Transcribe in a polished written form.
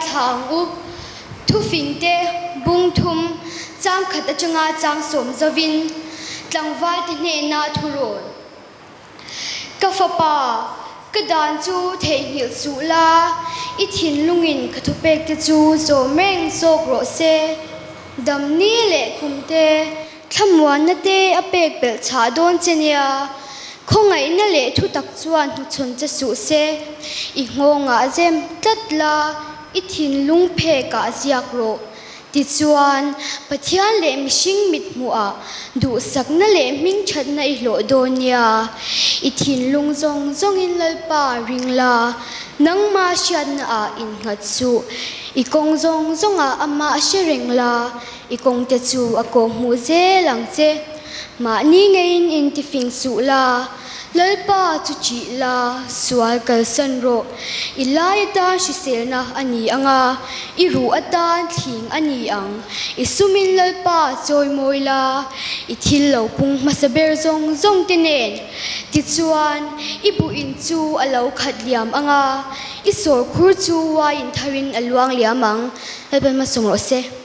ngaithla ang u. Thufingte bung thum chang khat atanga chang sawm zovin tlangvalte hnena thurawn. Ka fapa, ka dan chu theihnghilh suh la, i thinlungin ka thupekte chu zawm reng zawk rawh se. Damni leh kumte thlamuanna te a pek belh chhah dawn che nia, khawngaihna leh thutak chuan hnuchhawn che suh se, i nghawngah zem tlat la, i thinlung phekah ziak rawh. Tichuan, Pathian leh mihring mit hmuhah duhsakna leh hmingthatna i hlawh dawn nia. I thinlung zawng zawngin Lalpa ring la, nangma hriatnaah innghat suh. I kawng zawng zawngah amah hre reng la, i kawngte chu a kawhhmuh zel ang che. Mahni ngeiin intifing suh la, Lalpa chu ṭih la, sual kalsan rawh. I lai atan hriselna a ni ang a, i ruh atan thling a ni ang. I sumin Lalpa chawimawi la, i thil lo pung hmasa ber zawng zawng te nen. Tichuan, i buh in chu a lo khat liam ang a, i sawrkhur chu uaiin tharin a luang liam ang. Lalpan hmasawm rawh se.